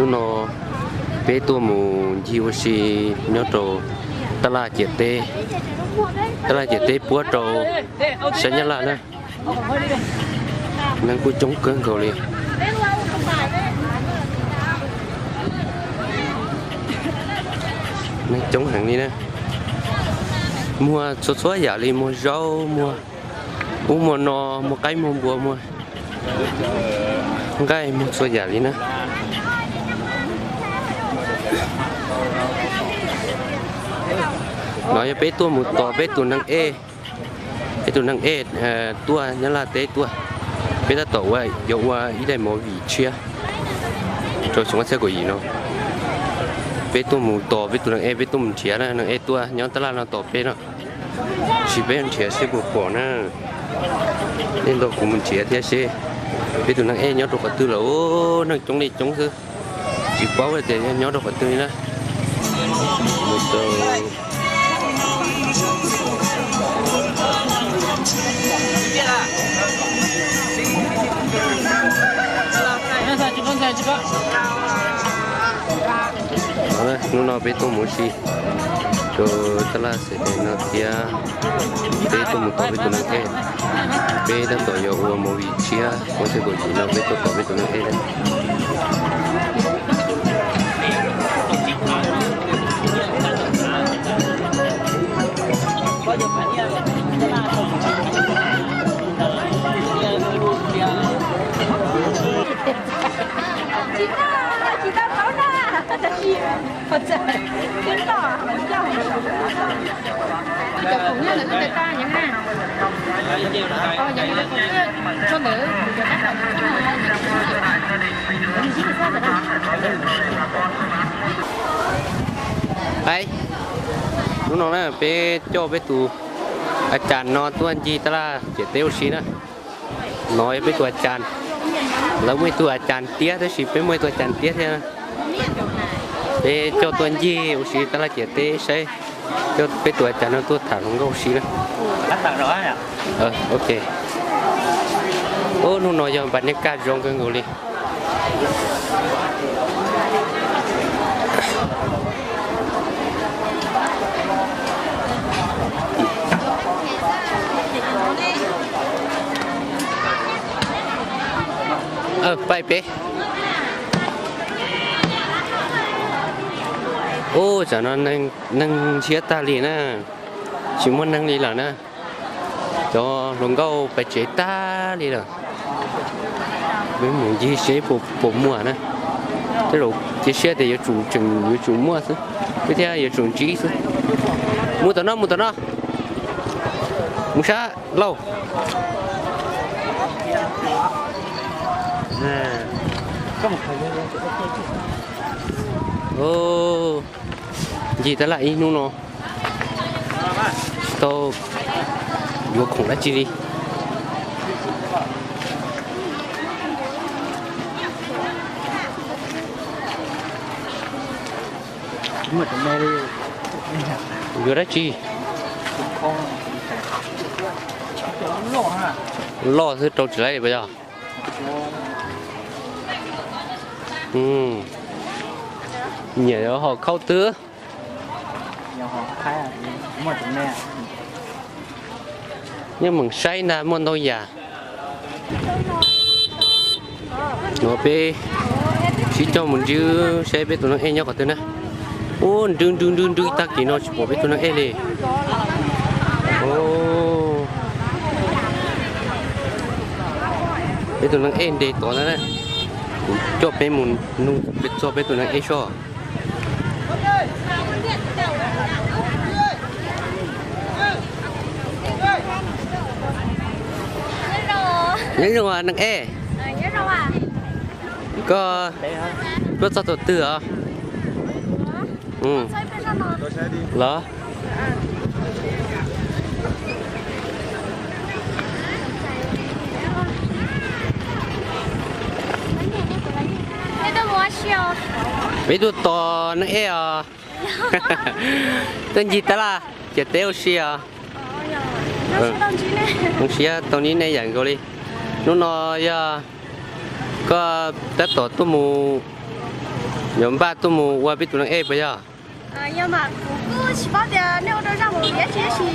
Hnub no peb tuaj mus ncig ua si nyob rau tab laj ciam teb, tab laj ciam teb puab rau sab Nyab Laj na. Neeg kuj coob kawg nkaus li. Neeg coob heev li na. Muag txhua txhua yam li, muag zaub, muag ub muag no, muag qaib muag npua, muag nqaij, muag txhua yam li na. No yog peb tuaj mus tos peb tus neeg ej, peb tus neeg ej tuaj Nyab Laj teb tuaj. Peb tab tom ua, yuav ua ib daim movie tshiab rau xyoo ob txhiab kaum yim no. Peb tuaj mus tos peb tus neeg ej, peb tuaj mus nrhiav na, neeg ej tuaj nyob tab laj no tos peb no. Tab sis peb nrhiav seb puas pom na. Nej nrog kuv mus nrhiav thiab seb peb tus neeg ej nyob rau qhov twg lawm. Neeg coob li coob xwb, tsis paub tias nyob rau qhov twg li na. Mus rau Hnub no peb tuaj mus ua si rau tab laj xes tes no thiab, peb tuaj mus tos peb tus neeg ej. Peb tab tom yuav ua movie tshiab, ua txog kaum yim no peb tuaj tos peb tus neeg ej. Hnub no na peb coj peb tus a cas no tuaj ncig tab laj ciam teb ua si na. No yog peb tus a cas, lawv muaj ib tug a cas tiab tab sis peb muaj ib tug a cas tiab thiab. Peb coj tuaj ncig ua si tab laj ciam teb saib, coj peb tus a cas no tuaj tham hluas nkauj ua si na. Ok. Hnub no yog npas niaj kaj zoo kawg nkaus li. Pais peb. Ub, tam no neeg ntshiab tag li na, tsis muaj neeg li lawm na. Cov hluas nkauj pais tsev tag li lawm. Peb mus ncig seb puas muaj na. Tej zaum cia siab tias yuav tsum tseem, yuav tsum muaj xwb, peb thiaj yuav tsum ntsib xwb. Mus tom no, mus tom no. Mus sab lauj. Ncig tab laj ib hnub no tsis tau yuav khoom dab tsi li. Yuav dab tsi? Loj xwb rau tsis laib li puas yog? Nyiam hom khauj twg? Nyob meem saib ntag, muaj ntau yam. Ua peb sib coj mus ntsib saib peb tus neeg ej nyob qhov twg na. Ub, nrwb nrwb nrwb nrwb tag kis no tsis pom peb tus neeg ej li. Peb tus neeg ej nres tod ntag na. Kuv coj peb mus nug peb txog peb tus neeg ej soj. Nyob zoo neeg ej, koj tuaj txog thaum twg os? Los, peb tuaj tos neeg ej os. Tuaj ncig tab laj ciam teb ua si os. Zoo siab tau ntsib nej yam nkaus li. Hnub no yog koj tab tom tuaj mus Yuav npaj tuaj mus ua peb tus neeg ej puas yog? Yog mas kuv kuj tsis paub tias nej ua rau zaj movie dab tsi, tab sis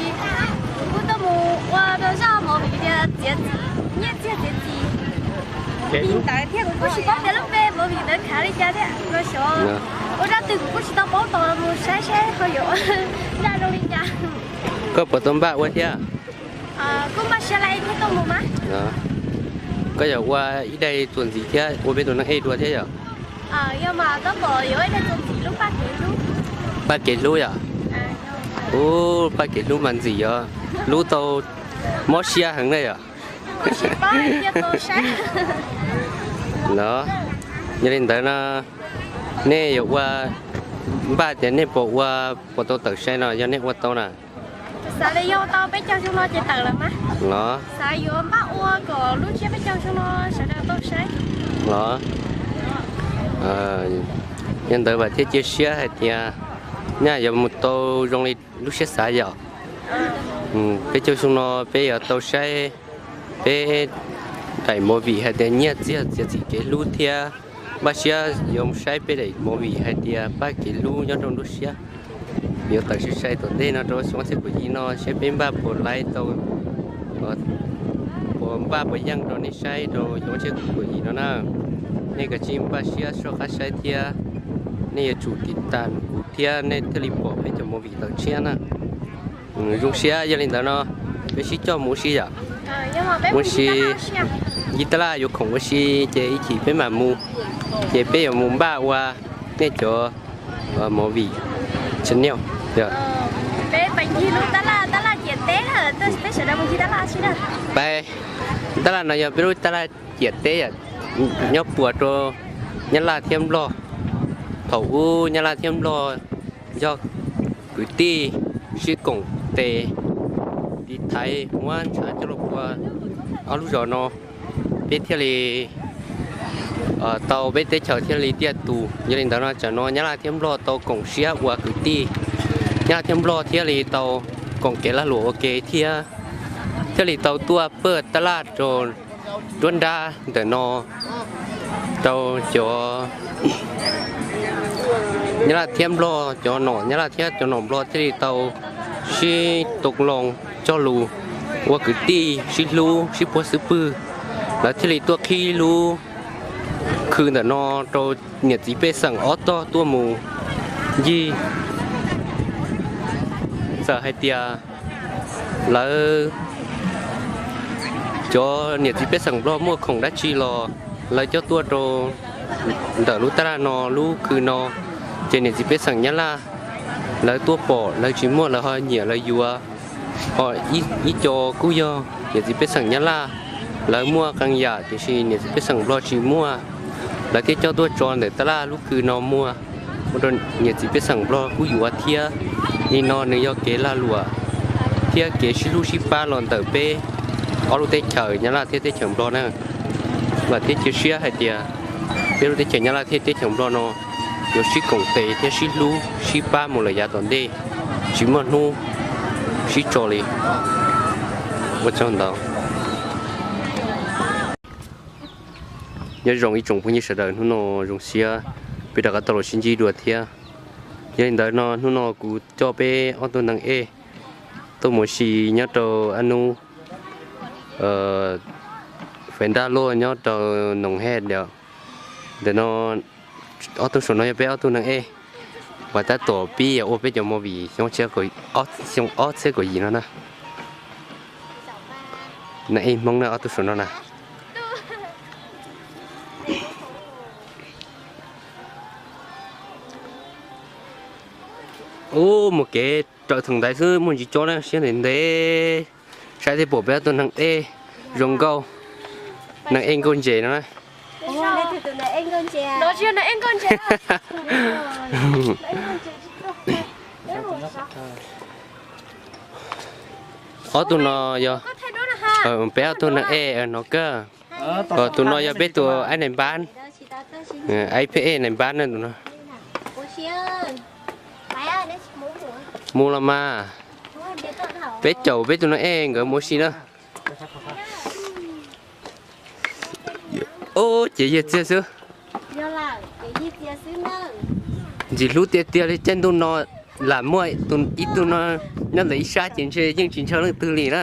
kuv kuj tuaj mus ua rau zaj movie tias txiav txim, nyiaj txiag txiav txim li ntawd thiab. Kuv kuj tsis paub tias lub npe movie ntawd khav li cas thiab, los xyov ua zaj twg kuv kuj tsis tau paub tos mus saib seb ho yuav zaj zoo li cas. Koj puas tau npaj ua thiab? Kuj npaj siab lawm thiaj tuaj mus mas. Koj yuav ua ib daim txuas ntxiv thiab ua peb tus neeg ej dua thiab yom? Yog mas tab tom yuav ib daim txuas ntxiv lub paj kev hlub. Paj kev hlub yom? Ub, paj kev hlub mas ntxim yog hlub tau mob siab heev na yom? Los, yog li ntawd no nej yuav ua, npaj tias nej puas ua, puas tau tawm saib no yog nej ua tau na? Xav tias yog tau peb caug xyoo no ces tawm lawm mas. Los, xav yuav npaj ua kom lub tsiab peb caug xyoo no sawv daws tau saib. Los, yog ntawd vam thiab cia siab hais tias nyaj yuav mus tau zoo li lub siab xav yom. Peb caug xyoo no peb yuav tau saib peb daim movie hais tias nyiaj txiag txiav txim kev hlub thiab npaj siab yuav mus saib peb daim movie hais tias paj kev hlub nyob rau nruab siab. Yuav tawm sai sai tom ntej no rau xyoo ob txhiab kaum yim no saib peb npaj puas laib tau, puas npaj puas yeej rau nej saib rau xyoo ob txhiab kaum yim no na. Nej kav tsij npaj siab soj qab saib thiab nej yuav tsum tiv tas kuv thiab nej thiaj li pom peb cov movie tawm tshiab na. Zoo siab, yog li ntawd no peb sib coj mus ua si yom. Ua si, ncig tab laj yuav khoom ua si ces ib chim peb mam mus, ces peb yuav mus npaj ua nej cov movie channel. Peb ncig lub tab laj, tab laj ciam teb, peb sawv daws mus ncig tab laj si na. Peb, tab laj no yog peb lub tab laj ciam teb, nyob puas rau Nyab Laj thiab Nplog. Thaum ub Nyab Laj thiab Nplog yog kwv tij sib koom tes tiv thaiv muab ntshav coj los ua ob lub zos no, peb thiaj li tau peb teb chaws thiaj li tiaj tus. Yog li ntawd no tsam no Nyab Laj thiab Nplog tau koom siab ua kwv tij, Nyab Laj thiab Nplog thiaj li tau koom kev lag luam ua ke thiab, thiaj li tau tuaj pawj tab laj rau nruab nrab ntawm no rau cov Nyab Laj thiab Nplog, cov nom Nyab Laj thiab cov nom Nplog thiaj li tau sib tau loo cog lus ua kwv tij sib hlub sib puag xub pwg. Lawv thiaj li tuaj qhib lub khw ntawm no rau niam txiv pej xeem ob tog tuaj mus ncig. Txawm hais tias lawv cov niam txiv pej xeem Nplog muaj khoom dab tsi los lawv coj tuaj rau ntawm lub tab laj no lub khw no, ces niam txiv pej xeem Nyab Laj lawv tuaj pom lawv tsis muaj lawv ho nyiam lawv yuav. Ho ib co kuj yog niam txiv pej xeem Nyab Laj, lawv muaj qee yam tiam sis niam txiv pej xeem Nplog tsis muaj, lawv thiaj coj tuaj tso ntawm tab laj lub khw no muag, ua rau niam txiv pej xeem Nplog kuj yuav thiab. Li no nws yog kev lag luam thiab kev sib hlub sib pab los ntawm peb ob lub teb chaws Nyab Laj thiab teb chaws Nplog na. Vam thiab cia siab hais tias peb lub teb chaws Nyab Laj thiab teb chaws Nplog no yuav sib koom tes thiab sib hlub sib pab mus lawm yav tom ntej, tsis muaj hnub sib tso li. Ua tsaug ntau. Nyob zoo ib tsoom phooj ywg sawv daws, hnub no zoo siab peb rov qab tau los sib ntsib dua thiab. Yog li ntawd no hnub no kuv coj peb ob tug neeg ej tuaj mus si nyob rau ab nub Fais Nraj Luaj nyob rau Noom Hej Diam. Ntawm no ob tug saum no yog peb ob tug neeg ej uas tab tom pib ua peb cov movie xyoo ob txhiab kaum yim no na. Neeg ej Hmoob na ob tug saum no na. Ub, mus kev raws thaum ntaiv xwb muaj ntsis cob na, siab ntev ntev. Saib thiaj pom peb ob tug neeg ej zoo nkauj, neeg ej nkauj ntses no na. Ob tug no yog peb ob tug neeg ej no kawg. Tus no yog peb tus aib nais npab, aib peb ej nais npab na tus no. Mus los mas, peb caum peb tus neeg ej nkawd mus si na. Ub, ces yawg txiag xwb. Ntxim hlub tiag tiag li, caij ntuj no lam muaj ib tug no nyob ntawm ib sab ces ntshe yeej tsis ntshaw leej twg li na.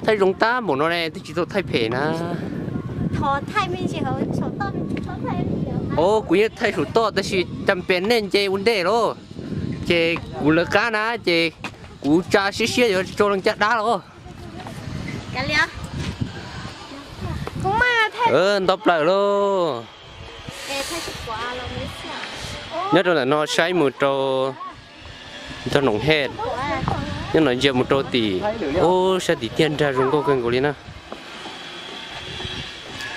Thaij zoo tab npaum no ne twb tsis tau thaij phem na. Os, kuv yeej thaij saum toj tab sis cas pem nej nce ua ntej los, ces kuv lawv qab na ces kuv tsa siab siab yuav tso loo caj dab los. Nto plaws lauj. Nyob rau ntawm no saib mus rau nrog Noom Hej, nyob no ntsia mus rau tim, ub, sab tim tiag nrag zoo nkauj kawg nkaus li na.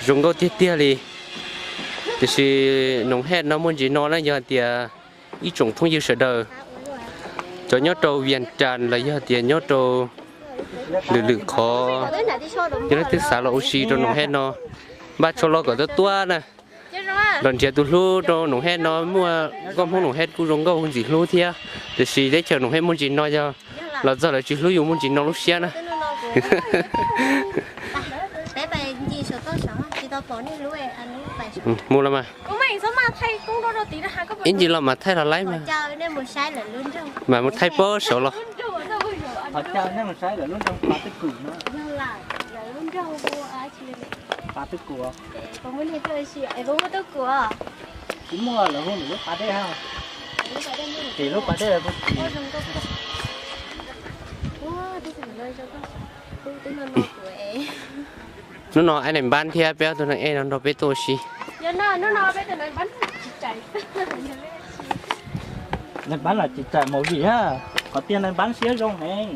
Zoo nkauj tiag tiag li. Tiam sis Noom Hej no muaj ntsis no na yog tias ib tsoom phooj ywg sawv daws, cov nyob rau Vias Cas los yog tias nyob rau lwm lwm qhov, yog leej twg xav los ua si rau Noom Hej no, npaj tsho los kom tuab tuab na. Los nrhiav tus hlub rau Noom Hej no, muaj nkauj Hmoob Noom Hej kuj zoo nkauj ntxim hlub thiab. Tiam sis teb chaws Noom Hej muaj ntsis no yog los txog lawv tsis hlub yus muaj ntsis no lub siab na. Mus los mas. Ib ntsis los mas thaij los laib mas. Mas mus thaij pob saud los. Hnub no ab nais npab thiab peb ob tug neeg ej no nrog peb tuaj ua si. Nais npab los tsis txawm mus vim qhov tiag nais npab siab zoo heev.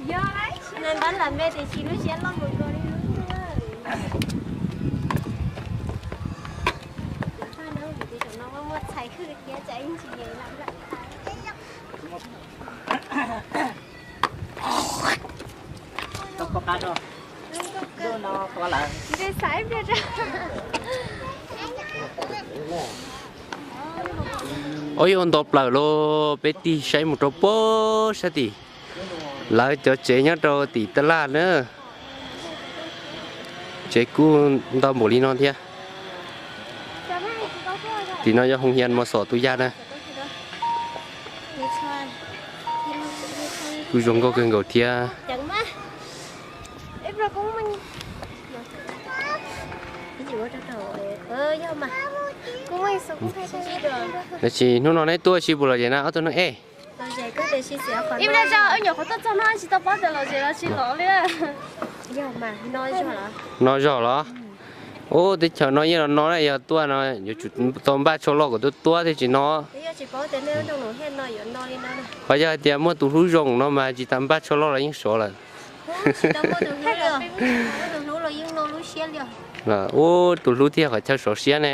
Ua yuav nto plaws lauj, peb tig saib mus rau pob sab tim lawv cov tsev nyob rau tim taj laj na. Tsev kuj ntau npaum li no thiab. Tim no yog hoo hias mos xom tus yaj na. Kuj zoo nkauj kawg nkaus thiab. Tab sis hnub no neb tuaj ua si puas lom zem na ob tug neeg ej? No zog los? Ub, teb chaws no yeej los no na, yog tuaj no yuav tsum tau npaj tsho loj kom tuab tuab thiaj tsis no. Ho yog hais tias muaj tus hlub zoo no mas tsis tas npaj tsho loj los yeej sov lawm. Ub, tus hlub thiaj qhov chaw sov siab ne.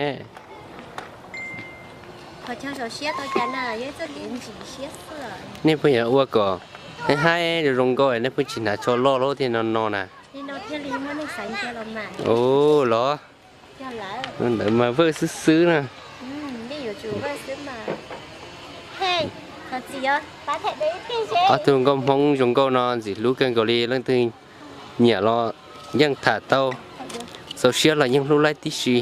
Nej pheej yuav ua kom haib haib zoo zoo nkauj, nej pheej tsis hnav tsho loj loj thiaj no no na. Ub los, ntawd mas vwj xwb xwb na. Ob tug nkauj Hmoob zoo nkauj no ntxim hlub kawg nkaus li, leej twg nyiam los yeej tham tau, txaus siab los yeej hlub laib tib si.